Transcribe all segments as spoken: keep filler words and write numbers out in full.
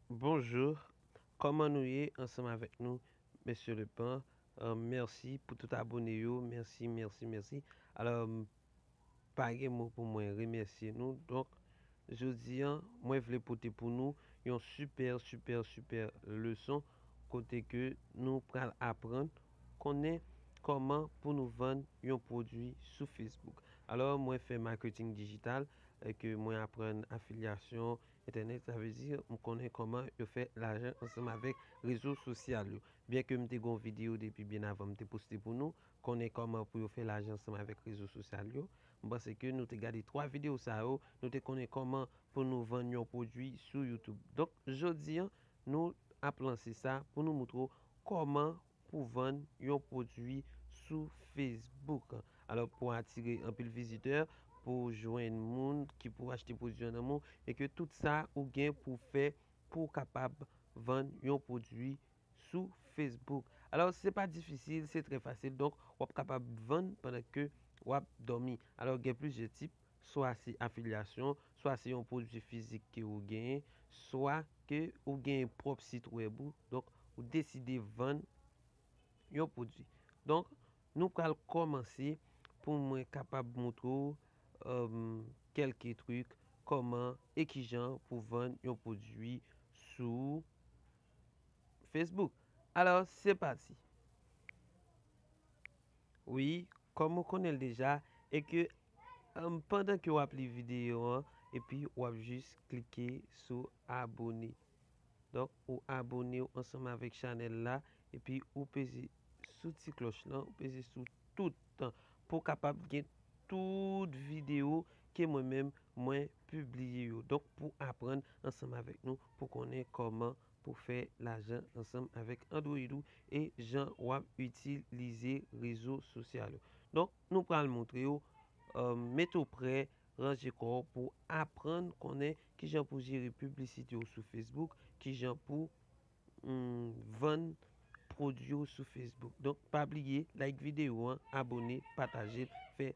Bonjou, kòman nou ye ansanm avèk nou, Mesye Lepan? Euh, mèsi pou tout abone yo, mèsi, mèsi, mèsi. Alò, m pa gen mo pou mwen remèsye nou. Donk, jodi an, mwen vle pote pou nou yon sipè, sipè, sipè leson kote ke nou pral aprann konnen kòman pou nou vann yon pwodui sou Facebook. Alò, mwen fè maketing dijital, e ke mwen aprann afilyasyon entènèt, sa vle di m konnen kòman yo fè lajan ansanm avèk rezo sosyal yo. Byen ke m te gon videyo depi byen avan m te poste pou nou, konnen kòman pou yo fè lajan ansanm avèk rezo sosyal yo. M panse ke nou te gade twa videyo sa yo, nou te konnen kòman pou nou vann yon pwodui sou YouTube. Donk, jodi an, nou ap lanse sa pou nou moutre w kòman pou vann yon pwodui sou Facebook. Alò, pou atire anpil vizitè, pou jwenn moun ki pou achte pwodui an nan men w, e ke tout sa ou gen pou fè pou w kapab vann yon pwodui sou Facebook. Alò, se pa difisil, se trè fasil. Donk, w ap kapab vann pandan ke w ap dòmi. Alò, gen plizyè tip, swa se afilyasyon, swa se yon pwodui fizik ke ou genyen, swa ke ou genyen pwòp sit wèb ou. Donk, ou deside vann yon pwodui. Donk, nou pral kòmanse pou mwen kapab moutre w, euh, kèlke trik, kòman e kijan pou vann yon pwodui sou Facebook. Alò, se pati. Wi, kòm ou konnen l deja, e ke, um, pandan ke w ap li videyo an, epi w ap jis klike sou abone. Donk, ou abone w ansanm avèk chanèl la, epi ou peze sou ti klòch lan, ou peze sou tout pou w kapab gen tout videyo ke mwen menm mwen pibliye yo. Donk, pou aprann ansanm avèk nou, pou konnen kòman pou fè lajan ansanm avèk Android ou e jan w ap itilize rezo sosyal yo. Donk, nou pral montre w, euh, mete w prè, ranje kò w pou aprann konnen kijan pou jere piblisite w sou Facebook, kijan pou, hmm, vann pwodui w sou Facebook. Donk, pa bliye, like videyo an, abone, pataje l, fè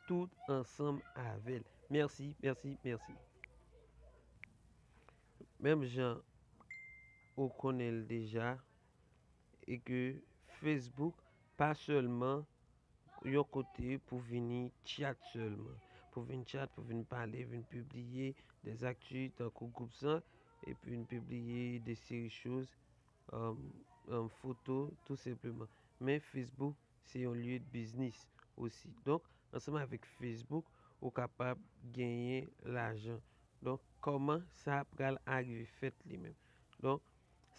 tout ansanm avè l. Mèsi, mèsi, mèsi. Menm jan ou konnen l deja, e ke Facebook pa sèlman yon kote pou vini tchat sèlman. Pou vin tchat, pou vin pale, vin pibliye de akti tankou gwoup sa, epi vin pibliye de seri choz, um, um, foto, tou senpleman. Men Facebook, se yon lye de biznis osi. Donk, ansanm avèk Facebook, ou kapab genyen lajan. Donk, kòman sa pral arive fèt li menm? Donk,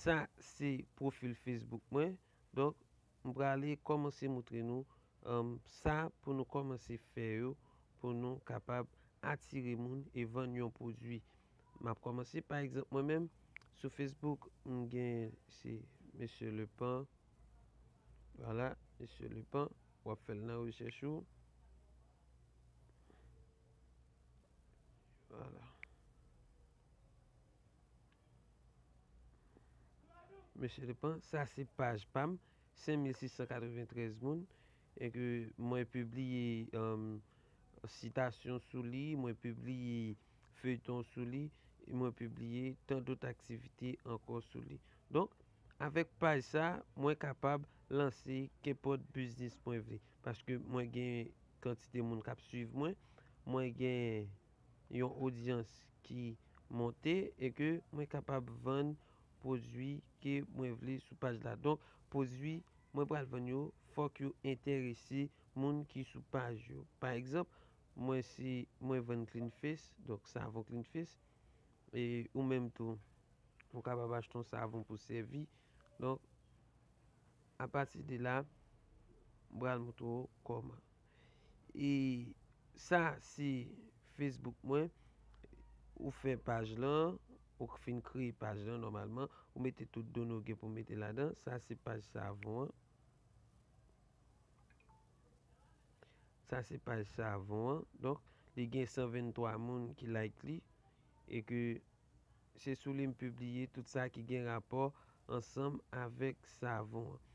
sa se pwofil Facebook mwen. Donk, m prale kòmanse moutre nou, um, sa pou nou kòmanse fè yo, pou nou kapab atire moun e vann yon pwodui. M ap kòmanse, pa egzanp, mwen menm, sou Facebook, m gen, se Mesye Lepan. Vwala, Mesye Lepan, w ap fè l nan rechèch ou. Vwala. Mesye Lepan, sa se paj pa m, senk mil sis san katreventrèz moun, e ke mwen pibliye, um, sitasyon sou li, mwen pibliye feyton sou li, e mwen pibliye tan dòt aktivite ankò sou li. Donk, avèk paj sa, mwen kapab lanse kenpòt biznis mwen vle, paske mwen gen kantite moun k ap swiv mwen, mwen gen yon odyans ki monte e ke mwen kapab vann pwodui ke mwen vle sou paj la. Donk, pwodui mwen pral vann yo, fòk yo enterese moun ki sou paj yo. Pa egzanp, mwen se, mwen vann Clean Face, donk savon Clean Face, e ou menm tou, ou kapab achte yon savon pou sèvi. Donk, apati de la, m pral montre w kòman. E sa se Facebook mwen. Ou fè paj lan, ou fin kreye paj lan nòmalman, ou mete tout done w gen pou mete ladan. Sa se paj savon an. Sa se paj savon an. Donk, li gen san venntwa moun ki like li. E ke se sou li m pibliye tout sa ki gen rapò ansanm avèk savon an.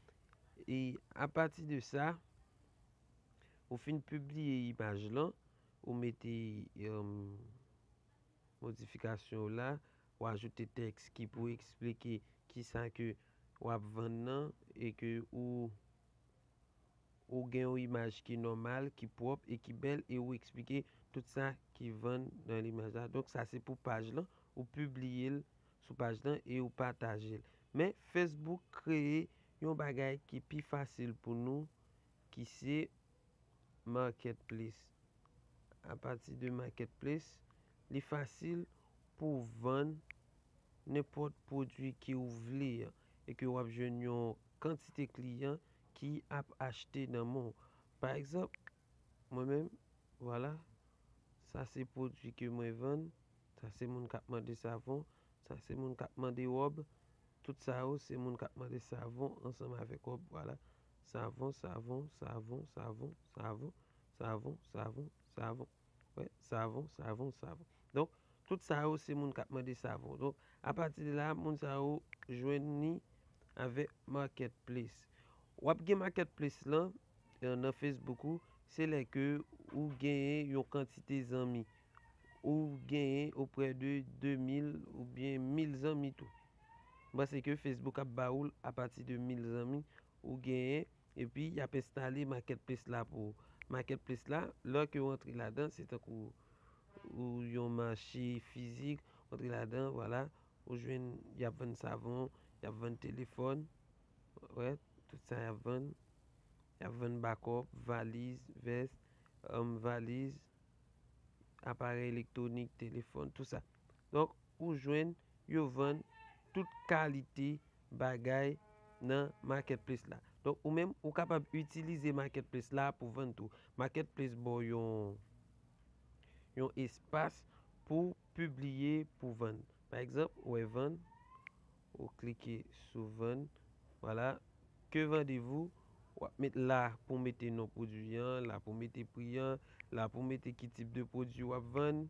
E apati de sa, ou fin pibliye imaj lan, ou mete, em, modifikasyon w la, ou ajoute tèks ki pou eksplike kisa ke w ap vann nan e ke ou ou gen yon imaj ki nòmal, ki pwòp e ki bèl e ou eksplike tout sa ki vann nan limaj la. Donk sa se pou paj lan, ou pibliye l sou paj lan e ou pataje l. Men Facebook kreye yon bagay ki pi fasil pou nou ki se Marketplace. Apati de Marketplace, li fasil pou vann nenpòt pwodui ke ou vle an e ke w ap jwenn yon kantite kliyan ki ap achte nan men w. Pa egzanp, mwen menm, vwala, sa se pwodui ke mwen vann, sa se moun k ap mande savon, sa se moun k ap mande wòb, tout sa yo se moun k ap mande savon ansanm avèk wòb, vwala. Savon, savon, savon, savon, savon, savon, savon, savon. Wè, savon, savon, savon. Donk, tout sa yo se moun k ap mande savon. Donk, apati de la, moun sa yo jwenn ni avèk Marketplace. W ap gen Marketplace lan eh, nan Facebook ou, se lè ke ou genyen yon kantite zanmi. Ou genyen oprè de de mil oubyen mil zanmi tou. M panse ke Facebook ap ba ou l apati de mil zanmi ou genyen, epi y ap enstale Marketplace la pou ou. Marketplace la, lè ke w antre ladan, se tankou ou yon mache fizik, w antre ladan, vwala, ou jwenn, y ap vann savon, y ap vann telefòn, wè, tout sa y ap vann. Y ap vann bakòp, valiz, vès, um, valiz, aparèy elektwonik, telefòn, tout sa. Donk, ou jwenn yo vann tout kalite bagay nan Marketplace la. Donk, ou menm, ou kapab itilize Marketplace la pou vann tou. Marketplace ba w yon, yon espas pou pibliye, pou vann. Pa egzanp, ou wè vann, ou klike sou vann, vwala, que vendez-vous? W ap met la pou mete non pwodui an, la pou mete pri an, la pou mete ki tip de pwodui w ap vann.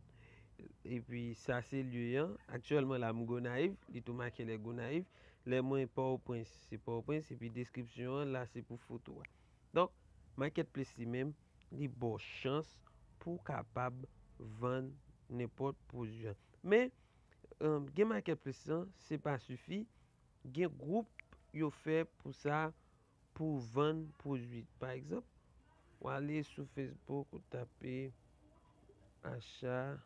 Epi sa se lye an. Aktyèlman la m Gonayiv, li tou make lè Gonayiv. Lè mwen Pòtoprens, se Pòtoprens, epi deskripsyon an, la se pou foto a. Donk, Marketplace li menm, li ba w chans pou w kapab vann nenpòt pwodui an. Men, eh, gen Marketplace lan, se pa sifi, gen gwoup yo fè pou sa, pou vann pwodui. Pa egzanp, w ale sou Facebook, ou tape achat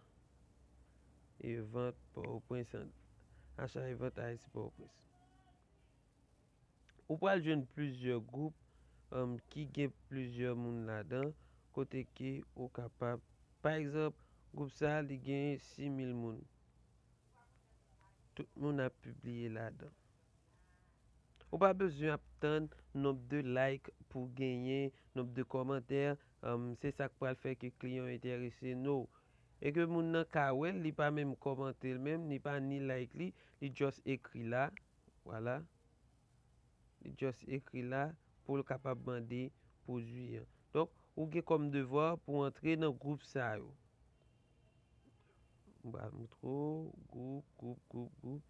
et vente Pòtoprens, achat et vente Haïti Pòtoprens. Ou pral jwenn plizyè gwoup, um, ki gen plizyè moun ladan, kote ke ou kapab, pa egzanp, gwoup sa a, li gen sis mil moun. Tout moun ap pibliye ladan. Ou pa bezwen ap tann nonb de like pou genyen, nonb de kòmantè, um, se sa k pral fè ke kliyan yo enterese, no. E ke moun nan ka wè l, li pa menm kòmante l menm, li pa ni like li, li just ekri la, vwala. Li just ekri la pou l kapab mande pwodui an. Donk, ou gen kòm devwa pou antre nan gwoup sa yo. M pral montre w gwoup, gwoup, gwoup, gwoup.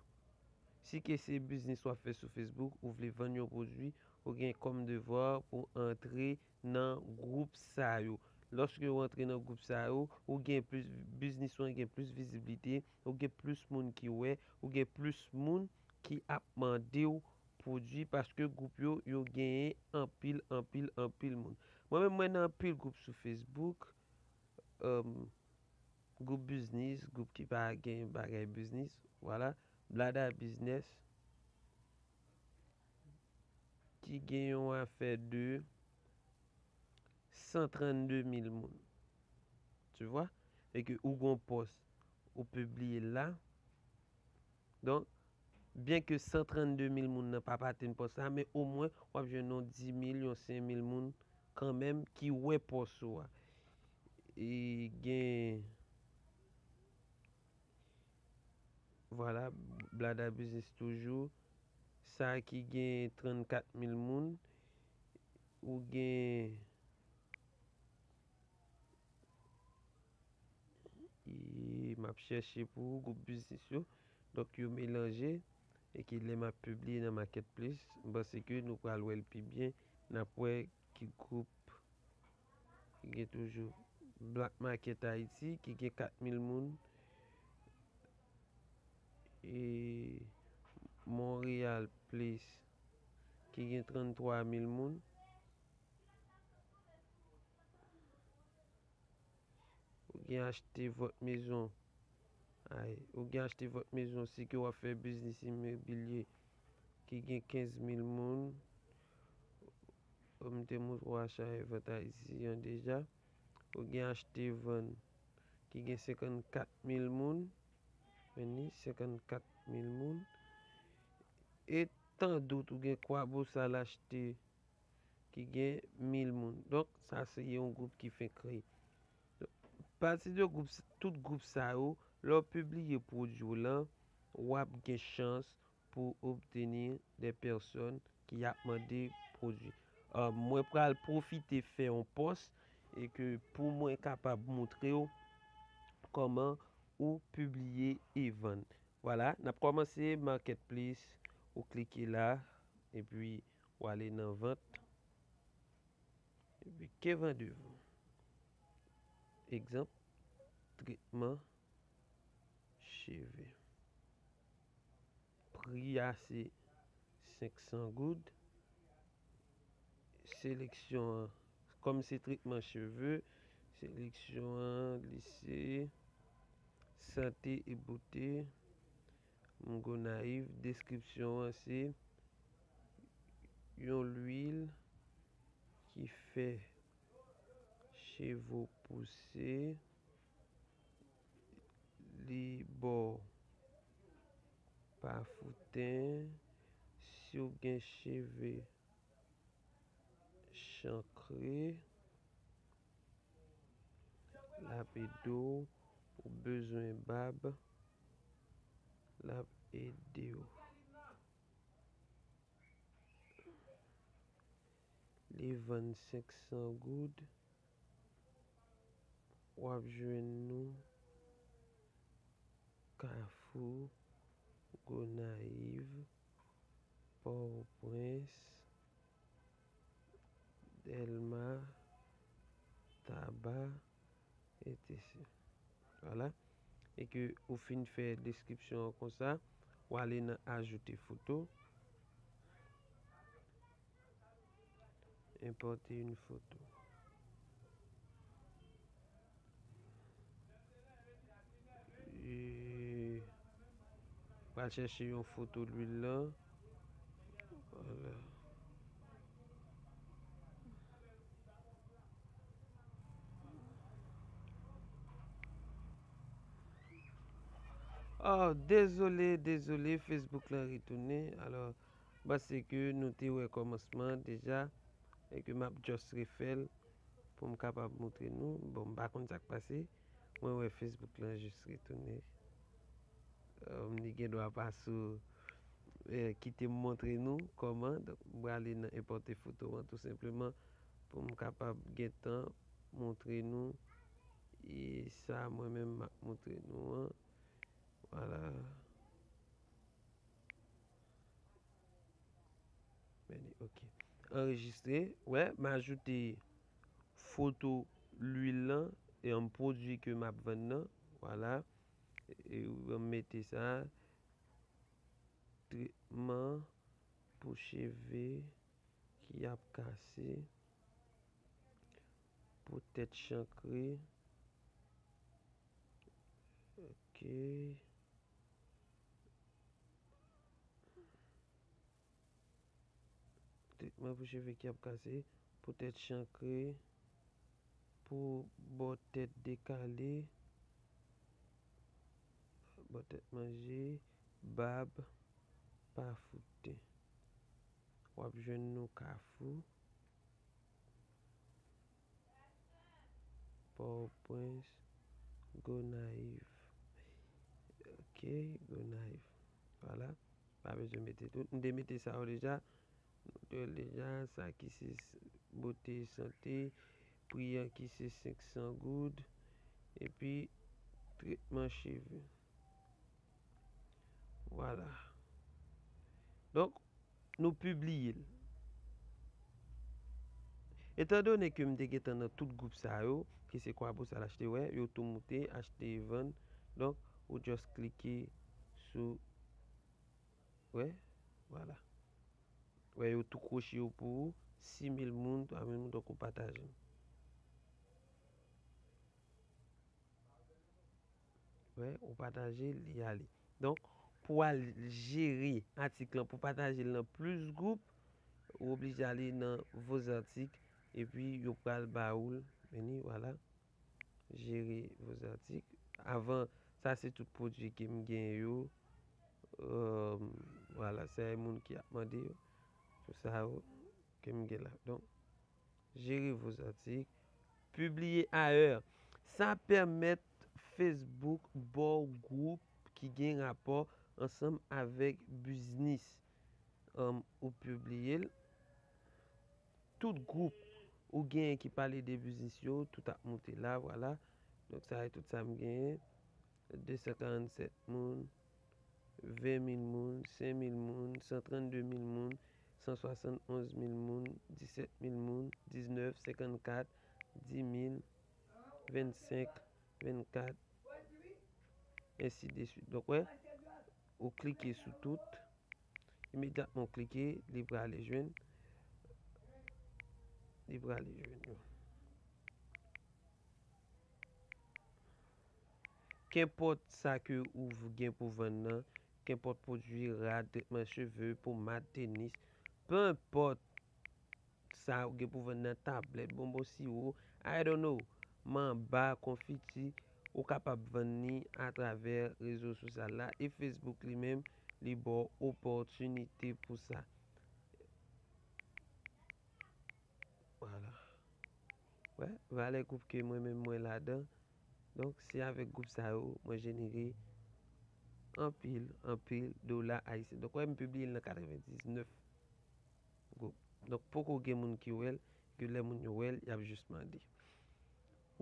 Si ke se biznis w ap fè sou Facebook, ou vle vann yon pwodui, ou gen kòm devwa pou antre nan gwoup sa yo. Lòske w antre nan gwoup sa yo, ou gen plis, biznis ou an gen plis viziblite, ou gen plis moun ki wè, ou gen plis moun ki ap mande w pwodui, paske gwoup yo, yo genyen anpil, anpil, anpil moun. Mwen menm, mwen nan anpil gwoup sou Facebook, um, gwoup biznis, gwoup ki pa gen bagay biznis, vwala, Blada Biznis, ki gen yon afè de san trannde mil moun. Tu vois? E ke ou gon pòs, ou pibliye l la. Donk, byen ke san trannde mil moun nan pa pa atenn pòs la, men omwen w ap jwenn yon dis mil, yon senk mil moun kanmenm ki wè pòs ou a. E gen, vwala, Blada Biznis toujou. Sa ki gen trannkat mil moun, ou gen E m ap chèche pou ou gwoup biznis yo. Donk, yo melanje. E ke lè m ap pibliye nan Marketplace, m panse ke nou pral wè l pi byen. N ap wè ki gwoup ki gen toujou Black Market Haiti, ki gen kat mil moun. e Montréal Place ki gen tranntwa mil moun. Ou gen Achetez votre maison. Ay, ou gen Achetez votre maison si ke w ap fè biznis imobilye ki gen kenz mil moun. M te montre w achat e vant Ayiti an deja. Ou gen Achte Vann ki gen senkannkat mil moun. Men ni senkannkat mil moun. E tandout ou gen Kwabosal Achte ki gen mil moun. Donk, sa se yon gwoup ki fenk kreye. Pati de gwoup, tout gwoup sa yo, lè w pibliye pwodui w lan, w ap gen chans pou obtenir de pèsòn ki ap mande pwodui. Euh, mwen pral pwofite fè yon pòs e ke pou mwen kapab montre w kòman ou pibliye e vann. Vwala, n ap kòmanse Marketplace, ou klike la, epi ou ale nan vant. Epi, que vendez-vous? Egzanp, tretman cheve. Pri a se senk san goud. Seleksyon an, kòm se tretman cheve, seleksyon an, li se Santé et Beauté, Gonayiv. Deskripsyon an se yon lwil ki fè cheve w pouse, li ba w pa fouten. Si w gen cheve chankre, l ap ede w. Ou bezwen bab, l ap ede w. Li vann senk san goud. W ap jwenn nou Kafou, Gonayiv, Pòtoprens, Dèlma, Taba, etcetera. Vwala. E ke ou fin fè deskripsyon an konsa, ou ale nan ajoute foto. Importer une photo. E pral chèche yon foto lwil lan. Vwala. Oh, dezole, dezole, Facebook lan retounen. Alò, m panse ke nou te wè kòmansman deja, e ke m ap just refè l pou m kapab montre nou. Bon, m pa konn sa k pase. Mwen wè Facebook lan jis retounen. Euh, li gen dwa pa sou, euh, kite m montre nou kòman. Donk, m prale nan enpòte foto an, tou senpleman, pou m kapab gentan montre nou. E sa, mwen menm, m ap montre nou an. Vwala. Men li, ok. Anrejistre. Wè, m ajoute foto lwil lan e yon pwodui ke m ap vann nan. Vwala. E m mete sa. Tretman pou cheve ki ap kase, pou tèt chankre. Ok. Tretman pou cheve ki ap kase, pou tèt chankre, pou bò tèt dekale, bò tèt manje, bab, pa fouten. W ap jwenn nou Kafou. Pòtoprens, Gonayiv. Ok, Gonayiv. Vwala. Pa bezwen mete tout. M te mete sa yo deja. Nou te wè l deja. Sa ki se s-, bote e sante. Pri an ki se senk san goud. Epi, tretman cheve. Vwala. Donk, nou pibliye l. Etandone ke m te gentan nan tout gwoup sa yo, ke se Kwabosal Achte, wè, yo tou moute, achte e vann. Donk, ou just klike sou Wè, vwala. Wè, yo tou kwoche yo pou ou. Sis mil moun, twa mil moun, donk ou pataje l. Wè, ou pataje l, li ale. Donk, pou al jere atik lan, pou pataje l nan plis gwoup, ou oblije ale nan vos articles, epi yo pral ba ou l. Vini, vwala. Jere vos articles. Avan, sa se tout pwodui ke m gen yo. Vwala, se moun ki ap mande yo. Tout sa yo ke m gen la. Donk, jere vos articles. Publier ailleurs. Sa pèmèt Facebook ba w gwoup ki gen rapò ansanm avèk biznis. Ou pibliye l. Tout gwoup ou genyen ki pale de biznis yo, tout ap moute la, vwala. Donk, sa se tout sa m genyen. De san karannsèt moun, ven mil moun, senk mil moun, san trannde mil moun, san swasann onz mil moun, disèt mil moun, diznèf, senkannkat, dis mil, vennsenk, vennkat, ensi de swit. Donk, wè, ou klike sou tout. Imedyatman ou klike, li prale jwenn. Li prale jwenn yo. Kenpòt sa ke ou gen pou vann nan, kenpòt pwodui, rad, tretman cheve, pomad, tenis, pe enpòt sa ou gen pou vann nan, tablèt, bonbon, siwo, I don't know, manba, konfiti, ou kapab vann li atravè rezo sosyal la. E Facebook li menm, li ba w opòtinite pou sa. Vwala. Wè, valè gwoup ke mwen menm mwen ladan. Donk, se avèk gwoup sa yo mwen jenere anpil, anpil dola ayisyen. Donk, wè, m pibliye l nan katrevendiznèf gwoup. Donk, poko gen moun ki wè l, ke lè moun yo wè l, y ap jis mande.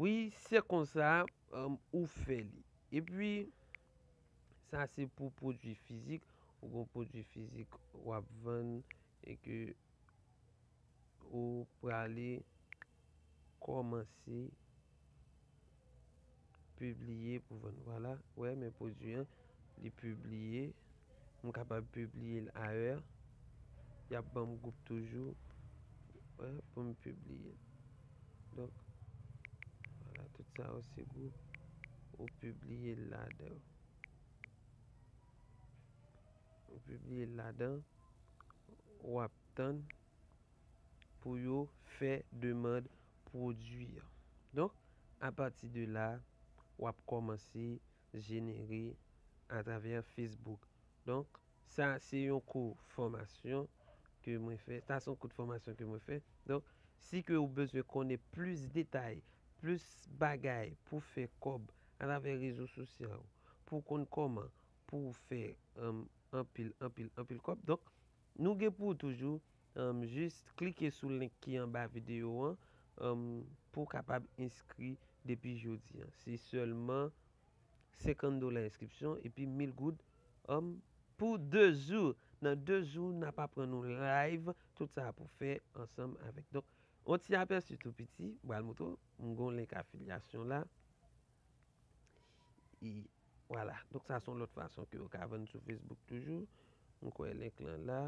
Wi, se konsa, ou fè li. Epi, sa se pou pwodui fizik. Ou gen pwodui fizik w ap vann e ke ou prale kòmanse pibliye pou vann. Vwala, wè, men pwodui an, li pibliye. M kapab pibliye l ayè. Y ap ban m gwoup toujou, wè, pou m pibliye l. Donk, vwala, tout sa yo se gwoup. Ou pibliye l ladan. Ou pibliye l ladan. W ap tann pou yo fè demann pwodui an. Donk, apati de la, w ap kòmanse jenere atravè Facebook. Donk, sa se yon kou fòmasyon ke mwen fè. Sa se yon kout fòmasyon ke mwen fè. Donk, si ke ou bezwen konnen plis detay, plis bagay pou fè kòb atravè rezo sosyal, pou konn kòman pou w fè, um, anpil, anpil, anpil kòb. Donk, nou gen pou w toujou, um, jis klike sou link ki anba videyo an, um, pou w kapab enskri depi jodi an. Se sèlman senkant dola enskripsyon epi mil goud, um, pou de jou. Nan de jou, n ap aprann nou live tout sa pou fè ansanm avèk. Donk, yon ti apèsi tou piti, m pral montre w, m gon link afilyasyon la. E vwala. Donk, sa se yon lòt fason ke w ka vann sou Facebook toujou. M kwè link lan la.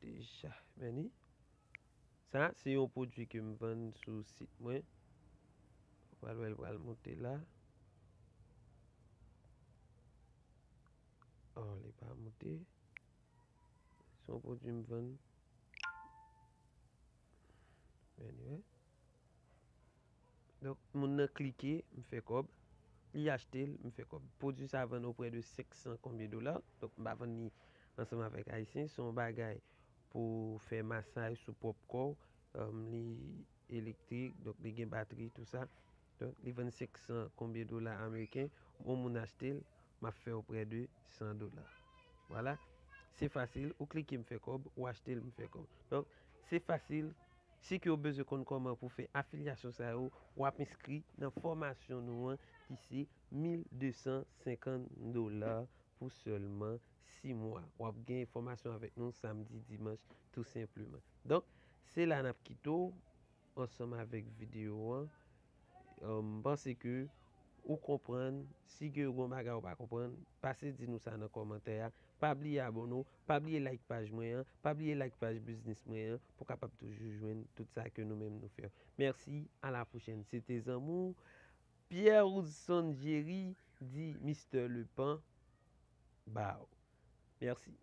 Deja. Men ni. Sa, se yon pwodui ke m vann sou sit mwen. Ou pral wè l pral monte la. Oh, li pa monte. Se yon pwodui m vann. Men ni, wè. Donk, moun nan klike, m fè kòb. Li achte l, m fè kòb. Pwodui sa vann oprè de senk san konbyen dola. Donk, m pa vann li ansanm avèk ayisyen. Se yon bagay pou fè masaj sou pwòp kò w. Um, li elektrik, donk li gen batri, tou sa. Donk, li vann senk san konbyen dola ameriken. Yon moun achte l, m ap fè oprè de san dola. Vwala. Se fasil, ou klike, m fè kòb, ou achte l, m fè kòb. Donk, se fasil. Si ke w bezwen konn kòman pou fè afilyasyon sa yo, w ap enskri nan fòmasyon nou an ki se mil de san senkant dola pou sèlman sis mwa. W ap gen fòmasyon avèk nou samdi, dimanch, tou senpleman. Donk, se la n ap kite w ansanm avèk videyo an. Euh, m panse ke ou konprann, si ke yon bagay ou pa konprann, pase di nou sa nan kòmantè a. Pa bliye abòne w, pa bliye like paj mwen an, pa bliye like paj biznis mwen an pou w kapab toujou jwenn tout sa ke nou menm nou fè. Mèsi, a la pwochèn. Se te zanmi w, Pierre Woodson Jerry, di Mister Lepan, ba w. Mèsi.